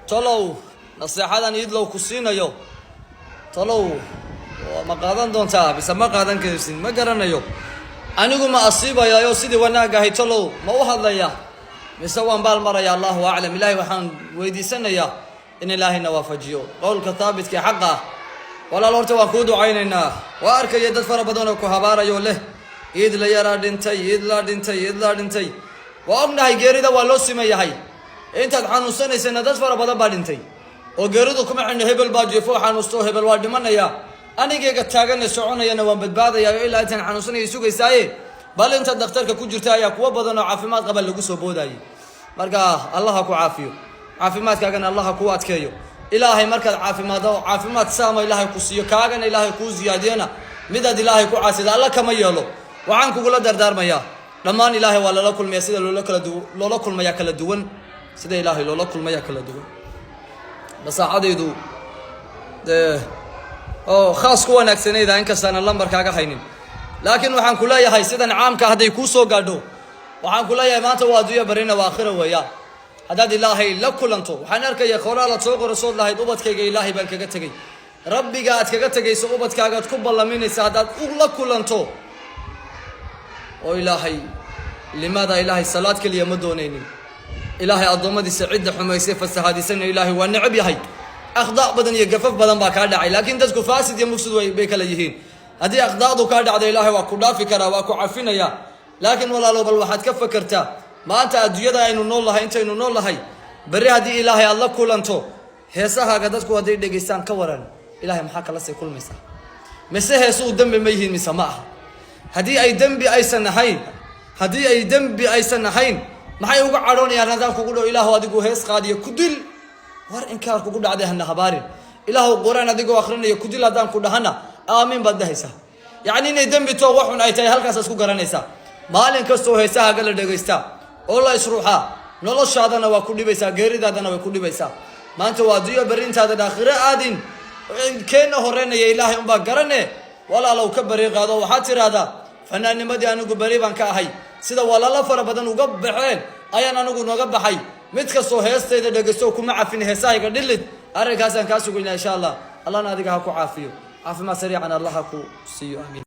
Tolow naseexadan Iidlow ku siinayo, tolow ma qaadan doontaa mise ma qaadan karsin? Ma garanayo. Anigu ma asiibayaayo sidii wanaag ahay? Tolow ma u hadlaya mise waan baal maraya? Allahu aclam. Ilahay waxaan weydiisanayaa in Ilaahayna waafajiyo qowlka haabitka ee xaqa ah. Walaal, horta waan kuu ducaynaynaa. Waa arkaya dad fara badan oo ku habaarayo leh Iid la yaraa dhintay, Iid laa dhintay, Iid laa dhintay. Waa ognahay, geerida waa loo siman yahay. Intaad xanuunsanaysana dad fara badan baa dhintay, oo geeridu kuma xidhno hebel baa jeefo xanuusto, hebel waa dhimanaya. Anigayga taagane soconayana waan badbaadaya oo ilaa intaan xanuunsanaya sugaysaaye. Bal intaad dhakhtarka ku jirta ayaa kuwo badan oo caafimaad qaba lagu soo boodayay. Marka Allaha ku caafiyo, caafimaadkaagana Allaha kuu adkeeyo. Ilaahay markaad caafimaado, caafimaad saama Ilaahay ku siiyo, kaagana Ilaahay kuu ziyaadiyana, midaad Ilaahay ku caasida Alla kama yeelo. Waxaan kugula dardaarmayaa, dhammaan Ilaahay waa lala kulmaya. Sida loola kala du loola kulmayaa kala duwan, sida Ilaahay loola kulmayaa kala duwan. Nasaaxadaydu dee oo khaas ku wanaagsanayda, inkastaana lambarkaaga haynin, laakiin waxaan ku leeyahay sidan caamka hadday kuu soo gaadho, waxaan ku leeyahay maanta waa adduunya, barina waa aakhira weeyaan haddaad Ilaahay la kulanto. Waxaan arkaya qoraalaad soo qorasood lahayd ubadkayga Ilaahay baan kaga tegey. Rabbiga aad kaga tegayso ubadkaagaad ku ballaminaysa haddaad u la kulanto oo Ilaahay limaada Ilaahay salaad keliya ma doonaynin. Ilaahay addoommadiisa cidda xumaysay, fasahaadisana, Ilaahay waa necab yahay. Akhdaa badan iyo gafaf badan baa kaa dhacay, laakiin dadku faasid iyo mufsid bay kala yihiin. Haddii akhdaadu kaa dhacdo, Ilaahay waa ku dhaafi karaa, waa ku cafinaya. Laakiin walaalo, bal waxaad ka fakertaa maanta adduunyada aynu nool nahay, intaynu nool nahay. Berri haddii Ilaahay aad la kulanto, heesahaaga dadku hadday dhegaystaan, ka waran? Ilahay maxaa kala sii kulmaysaa? Mise heesuu dembi ma yihiin mise ma aha? Haddii ay dembi aysan ahayn, haddii ay dembi aysan ahayn, maxay uga cadhoonayaan? Haddaan kugu dhaho, "Ilaahu adigu hees qaadiyo ku dil," war inkaar kugu dhacday, hana habaarin. "Ilaahu Qur-aan adigoo akrinaya ku dil," haddaan ku dhahana, aamiin baad dhahaysaa. Yacni inay dembi too waxun ay tahay halkaasaad ku garanaysaa. Maalin kastoo heesahaaga la dhegaystaa oo la isruuxaa, noloshaadana waa ku dhibaysaa, geeridaadana way ku dhibaysaa. Maanta waa adduunyo, berri intaadan aakhiro aadin keenna horeynaya Ilaahay unbaa garane. Walaalow, ka beri qaado. Waxaad tidhaahdaa, "Fanaannimadii anigu beri baan ka ahay. Sida walaalo fara badan uga baxeen ayaan anigu nooga baxay. Mid kastoo heestayda dhegaysto kuma cafin, heesahayga dhilid." Arrinkaasaan kaa sugaynaa, insha Allah. Allahna adiga ha ku caafiyo, caafimaad sariican Allah ha ku siiyo. Aamiin.